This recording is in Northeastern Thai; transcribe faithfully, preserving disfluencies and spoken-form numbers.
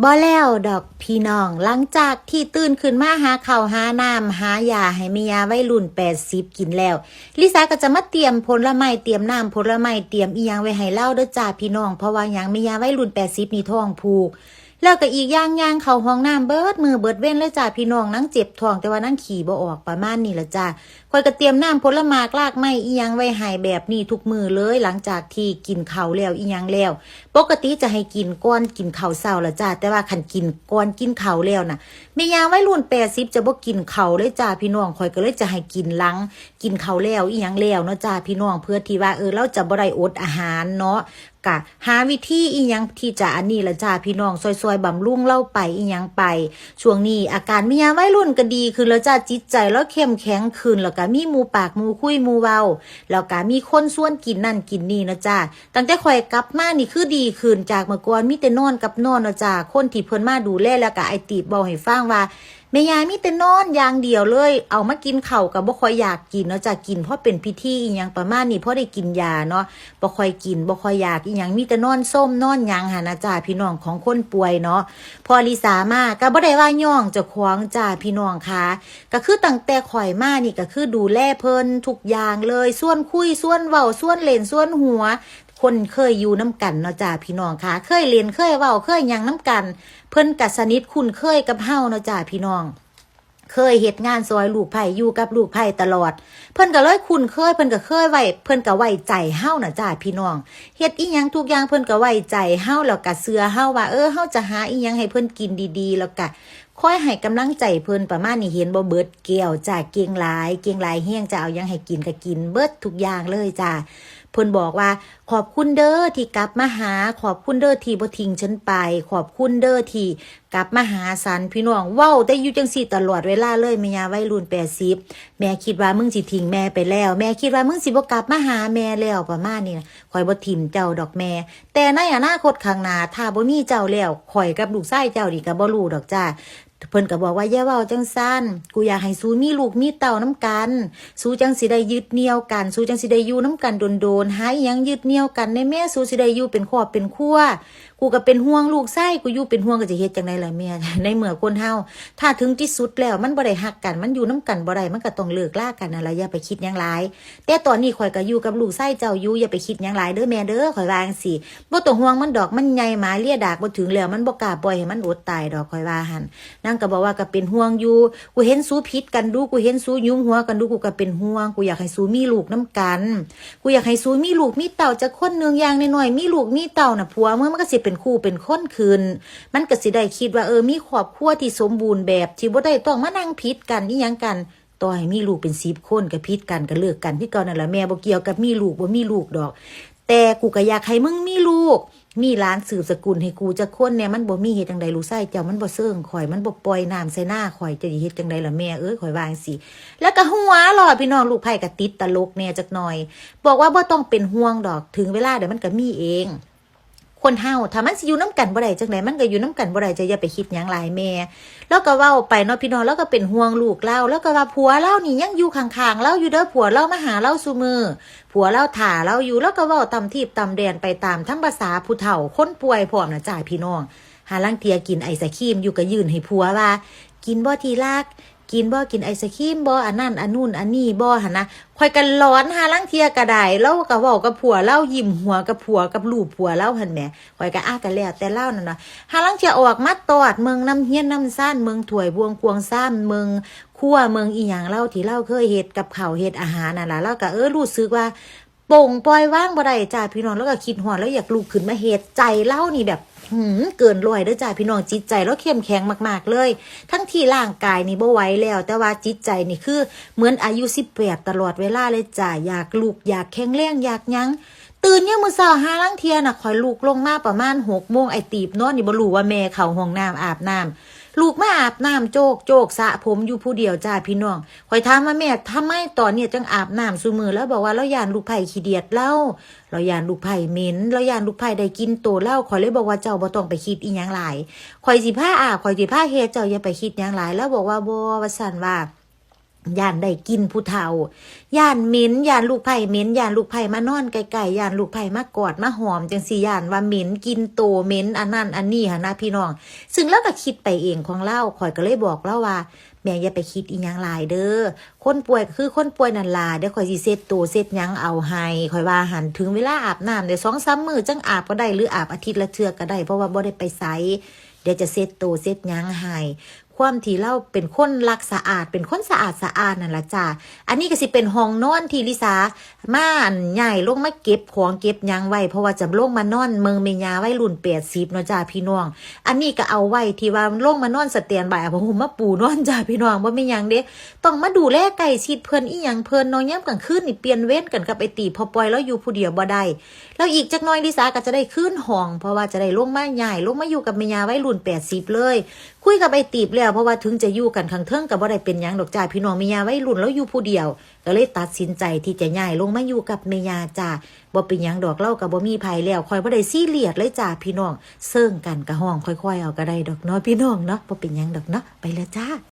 บ่แล้วดอกพี่น้อง หลังจากที่ตื่นขึ้นมาหาข้าวหาน้ำหายาให้แม่ย่าวัยรุ่นแปดสิบกินแล้ว ลิสาก็จะมาเตรียมผลไม้ เตรียมน้ำผลไม้ เตรียมอีหยังไว้ให้เลาเด้อจ้าพี่น้อง เพราะว่าหยัง แม่ย่าวัยรุ่นแปดสิบนี่ท้องผูก แล้วก็อีกอย่าง ย่างเข้าห้องน้ำเบิดมื้อเบิดเว็นเลยจ้าพี่น้อง นางเจ็บท้อง แต่ว่านางขี้บ่ออก ประมาณนี้ล่ะจ้า ข้อยก็เตรียมน้ำผลหมากรากไม้อีหยังไว้ให้แบบนี้ทุกมื้อเลย หลังจากที่กินข้าวแล้วอีหยังแล้ว ปกติจะให้กินก่อนกินข้าวเช้าล่ะจ้า แต่ว่าคันกินก่อนกินข้าวแล้วน่ะ แม่ย่าวัยรุ่นแปดสิบจะบ่กินข้าวเลยจ้าพี่น้อง ข้อยก็เลยจะให้กินหลังกินข้าวแล้วอีหยังแล้วเนาะจ้าพี่น้อง เพื่อที่ว่า เออ เลาจะบ่ได้อดอาหารเนาะ กะหาวิธีอีหยังที่จะอันนี้ล่ะจ้าพี่น้อง ซ่อยๆบำรุงเลาไปอีหยังไป ช่วงนี้อาการแม่ย่าวัยรุ่นก็ดีขึ้นแล้วจ้า จิตใจเลาเข้มแข็งขึ้น แล้วก็มีหมู่ปากหมู่คุยหมู่เว้า แล้วก็มีคนชวนกินนั่นกินนี่เนาะจ้า ตั้งแต่ข้อยกลับมานี่คือดีขึ้น จากเมื่อก่อนมีแต่นอนกับนอนเนาะจ้า คนที่เพิ่นมาดูแลแล้วก็อ้ายตีบเว้าให้ฟังว่า แม่ย่ามีแต่นอนอย่างเดียวเลย เอามากินข้าวก็บ่ค่อยอยากกินเนาะจ้า กินเพราะเป็นพิธีอีหยังประมาณนี้ เพราะได้กินยาเนาะ บ่ค่อยกิน บ่ค่อยอยากอีหยัง มีแต่นอนซมนอนหยังหั้นนะจ้า พี่น้อง ของคนป่วยเนาะ พอลิสามาก็บ่ได้ว่าย้องเจ้าของจ้าพี่น้องค่ะ ก็คือตั้งแต่ข้อยมานี่ก็คือดูแลเพิ่นทุกอย่างเลย ชวนคุย ชวนเว้า ชวนเล่น ชวนหัว คนเคยอยู่นำกันเนาะจ้าพี่น้องค่ะ เคยเล่น เคยเว้า เคยหยังนำกัน เพิ่นก็สนิทคุ้นเคยกับเฮาเนาะจ้าพี่น้อง เคยเฮ็ดงานซอยลูกไผ่ อยู่กับลูกไผ่ตลอด เพิ่นก็เลยคุ้นเคย เพิ่นก็เคยไว้ เพิ่นก็ไว้ใจเฮาน่ะจ้าพี่น้อง เฮ็ดอีหยังทุกอย่างเพิ่นก็ไว้ใจเฮา แล้วก็เชื่อเฮาว่า เออ เฮาจะหาอีหยังให้เพิ่นกินดีๆ แล้วก็คอยให้กำลังใจเพิ่นประมาณนี้ เห็นบ่ เบิดแก้วจ้า เก่งหลาย เก่งหลายแฮงจ้า เอาหยังให้กินก็กินเบิดทุกอย่างเลยจ้า เพิ่นบอกว่า ขอบคุณเด้อที่กลับมาหา ขอบคุณเด้อที่บ่ทิ้งฉันไป ขอบคุณเด้อที่กลับมาหาฉัน พี่น้อง เว้าแต่อยู่จั่งซี้ตลอดเวลาเลย แม่ย่าวัยรุ่นแปดสิบ แม่คิดว่ามึงสิทิ้งแม่ไปแล้ว แม่คิดว่ามึงสิบ่กลับมาหาแม่แล้ว ประมาณนี้นะ ข้อยบ่ถิ่มเจ้าดอกแม่ แต่ในอนาคตข้างหน้า ถ้าบ่มีเจ้าแล้ว ข้อยกับลูกชายเจ้านี่ก็บ่รู้ดอกจ้า เพิ่นก็บอกว่า อย่าเว้าจั่งซั้น กูอยากให้สูมีลูกมีเต้านำกัน สูจั่งสิได้ยึดเหนี่ยวกัน สูจั่งสิได้อยู่นำกันโดนๆ หาอีหยังยึดเหนี่ยวกันแหน่แม่ สูสิได้อยู่เป็นครอบเป็นครัว กูก็เป็นห่วงลูกชาย กูอยู่เป็นห่วง ก็จะเฮ็ดจั่งใดล่ะแม่ ในเมื่อคนเฮา ถ้าถึงที่สุดแล้วมันบ่ได้ฮักกัน มันอยู่นำกันบ่ได้ มันก็ต้องเลิกลากันนั่นล่ะ อย่าไปคิดหยังหลาย แต่ตอนนี้ข้อยก็อยู่กับลูกชายเจ้าอยู่ อย่าไปคิดหยังหลายเด้อแม่เด้อ ข้อยว่าจั่งซี้ บ่ต้องห่วงมันดอก มันใหญ่หมาเลียดากบ่ถึงแล้ว มันบ่กล้าปล่อยให้มันอดตายดอก ข้อยว่าหั่น นางก็บอกว่า ก็เป็นห่วงอยู่ กูเห็นสูผิดกันดู กูเห็นสูหยุมหัวกันดู กูก็เป็นห่วง กูอยากให้สูมีลูกนำกัน กูอยากให้สูมีลูกมีเต้าจักคนหนึ่ง อย่างน้อยๆ มีลูกมีเต้าน่ะ ผัวมึงมันก็สิเป็นคู่เป็นคนขึ้น มันก็สิได้คิดว่า เออ มีครอบครัวที่สมบูรณ์แบบ ที่บ่ได้ต้องมานั่งผิดกันอีหยังกัน ต่อให้มีลูกเป็นสิบคนก็ผิดกันก็เลิกกันคือเก่านั่นล่ะ แม่บ่เกี่ยวกับมีลูกบ่มีลูกดอก แต่กูก็อยากให้มึงมีลูก มีหลานสืบสกุลให้กูจักคนแหน่ มันบ่มี เฮ็ดจั่งใด ลูกชายเจ้ามันบ่เซิงข้อย มันบ่ปล่อยน้ำใส่นาข้อย เจ้าสิเฮ็ดจั่งใดล่ะแม่เอ้ย ข้อยว่าจั่งซี้ แล้วก็หัวเราะพี่น้อง ลูกไผ่ก็ติดตลกแหน่จักหน่อย บอกว่าบ่ต้องเป็นห่วงดอก ถึงเวลาเดี๋ยวมันก็มีเอง คนเฮาถ้ามันสิอยู่นำกันบ่ได้จั่งใด มันก็อยู่นำกันบ่ได้ เจ้าอย่าไปคิดหยังหลายแม่ แล้วก็เว้าไปเนาะพี่น้อง แล้วก็เป็นห่วงลูกเรา แล้วก็ว่าผัวเรานี่ยังอยู่ข้างๆเราอยู่เด้อ ผัวเรามาหาเราซุมื้อ ผัวเราถ่าเราอยู่ แล้วก็เว้าตำทีบตำแดนไปตามธรรมประสาผู้เฒ่า คนป่วยพร้อมน่ะจ้าพี่น้อง หาลางเทื่อกินไอศกรีมอยู่ก็ยื่นให้ผัวว่า กินบ่ที่รัก กินบ่ กินไอศกรีมบ่ อันนั้นอันนู่นอันนี้บ่หั่นนะ ข้อยก็หลอน หาลางเทื่อก็ได้ ลาวก็เว้ากับผัวลาว ยิ้มหัวกับผัว กับลูบผัวลาวหั่นแหม ข้อยก็ อ่ะ ก็แล้วแต่ลาวนั่นน่ะ หาลางเทื่อออกมาตอดเบิ่งนำเฮือนนำซาน เบิ่งถ้วยบ่วงควงชาม เบิ่งครัว เบิ่งอีหยังลาวที่ลาวเคยเฮ็ดกับข้าวเฮ็ดอาหารนั่นล่ะ ลาวก็ เออ รู้สึกว่า ปลงปล่อยวางบ่ได้จ้าพี่น้อง ลาวก็คิดฮอด ลาวอยากลุกขึ้นมาเฮ็ด ใจลาวนี่แบบ หืม เกินร้อยเด้อจ้าพี่น้อง จิตใจลาวเข้มแข็งมากๆเลย ทั้งที่ร่างกายนี่บ่ไหวแล้ว แต่ว่าจิตใจนี่คือเหมือนอายุสิบแปดตลอดเวลาเลยจ้า อยากลุก อยากแข็งแรง อยากหยัง ตื่นยามมื้อเช้า หาลางเทื่อน่ะ ข้อยลุกลงมาประมาณหกโมง ไอ้ตีบนอนนี่บ่รู้ว่าแม่เข้าห้องน้ำอาบน้ำ ลุกมาอาบน้ำโจกโจก สระผมอยู่ผู้เดียวจ้าพี่น้อง ข้อยถามว่า แม่ ทำไมตอนนี้จังอาบน้ำซุมื้อ ลาวบอกว่าลาวย้านลูกไผ่ขี้เดียดลาว ลาวย้านลูกไผ่เหม็น ลาวย้านลูกไผ่ได้กลิ่นโตลาว ข้อยเลยบอกว่า เจ้าบ่ต้องไปคิดอีหยังหลาย ข้อยสิพาอาบ ข้อยสิพาเฮ็ด เจ้าอย่าไปคิดหยังหลาย ลาวบอกว่า บ่ ว่าซั่นว่า ย่านได้กลิ่นผู้เฒ่า ย่านเหม็น ย่านลูกไผ่เหม็น ย่านลูกไผ่มานอนใกล้ๆ ย่านลูกไผ่มากอดมาหอมจั่งซี้ ย่านว่าเหม็นกลิ่นโต เหม็นอันนั้นอันนี้หั้นนะพี่น้อง ซึ่งลาวก็คิดไปเองของลาว ข้อยก็เลยบอกลาวว่า แม่อย่าไปคิดอิหยังหลายเด้อ คนป่วยก็คือคนป่วยนั่นล่ะ เดี๋ยวข้อยสิเช็ดโตเช็ดหยังเอาให้ ข้อยว่าหั้น ถึงเวลาอาบน้ำ เดี๋ยวสองสามมื้อจั่งอาบก็ได้ หรืออาบอาทิตย์ละเทื่อก็ได้ เพราะว่าบ่ได้ไปไส เดี๋ยวจะเช็ดโตเช็ดหยังให้ ความที่ลาวเป็นคนรักสะอาด เป็นคนสะอาดสะอ้านนั่นล่ะจ้า อันนี้ก็สิเป็นห้องนอนที่ลิสามาอันย้ายลงมาเก็บของเก็บหยังไว้ เพราะว่าจะลงมานอนเบิ่งแม่ย่าวัยรุ่นแปดสิบเนาะจ้าพี่น้อง อันนี้ก็เอาไว้ที่ว่าลงมานอนสแตนด์บาย เอาผ้าห่มมาปูนอนจ้าพี่น้อง บ่แม่นหยังเด้ ต้องมาดูแลใกล้ชิดเพิ่นอิหยังเพิ่นเนาะ ยามกลางคืนนี่เปลี่ยนเวรกันกับไอ้ตี๋ เพราะปล่อยลาวอยู่ผู้เดียวบ่ได้ แล้วอีกจักหน่อยลิสาก็จะได้คืนห้อง เพราะว่าจะได้ลงมาย้าย ลงมาอยู่กับแม่ย่าวัยรุ่นแปดสิบเลย คุยกับไอ้ตี๋แล้ว เพราะว่าถึงจะอยู่กันข้างเทิงก็บ่ได้เป็นหยังดอกจ้าพี่น้อง แม่ย่าวัยรุ่นลาวอยู่ผู้เดียว ก็เลยตัดสินใจที่จะย้ายลงมาอยู่กับแม่ย่าจ้า บ่เป็นหยังดอก ลาวก็บ่มีไผแล้ว ข้อยบ่ได้ซีเรียสเลยจ้าพี่น้อง เซิงกันก็ฮ้องค่อยๆเอาก็ได้ดอกเนาะพี่น้องเนาะ บ่เป็นหยังดอกเนาะ ไปแล้วจ้า